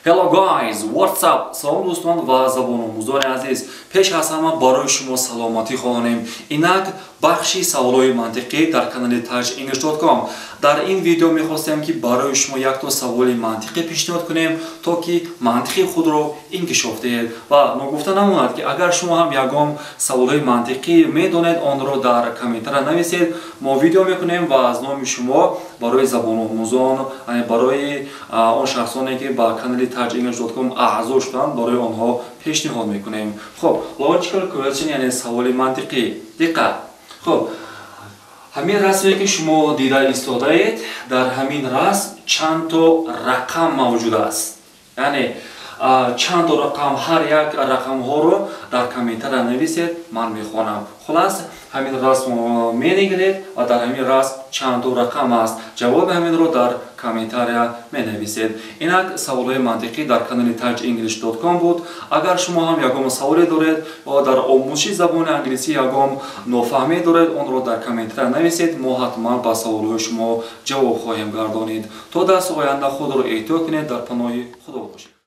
Hello guys, what's up? Салом дӯстон ва забономӯзони азиз. Пеш аз ҳама барои шумо саломатӣ хоҳонем. Инак бахши саволҳои мантиқӣ дар канали tajenglish.com. Дар ин видео мехостем, ки барои шумо якто саволи мантиқӣ пешниҳод кунем, то ки мантиқи худро инкишоф диҳед. Ва ногуфта намонад, ки агар шумо ҳам ягон саволҳои мантиқӣ медонед, онро дар комментария нависед. Мо видео мекунем ва аз номи шумо барои забономӯзон, барои он шахсоне, ки ба канали tajenglish.com аъзо шуданд, барои онҳо пешниҳод мекунем. Хуб, logical question, яъне саволи мантиқӣ. Диққат! Хуб, ҳамин расме, ки шумо дида истодаед, дар ҳамин расм чанд то рақам мавҷуд аст? Яъне чанд то рақам? Ҳар як рақамҳоро дар комментария нависед, ман мехонам. Хулас, ҳамин расм менигиред ва дар ҳамин расм чанд то рақам аст, ҷавоби ҳаминро дар комментария менависед. Инак саволҳои мантиқӣ дар канали tajenglish.com буд. Агар шумо ҳам ягон саволе доред ё дар омӯзиши забони англисӣ ягон нофаҳмӣ доред, онро дар комментария нависед. Мо ҳатман ба саволҳои шумо ҷавоб хоҳем гардонид. То дарси оянда худро эҳтиёт кунед, дар паноҳи Худо бошед.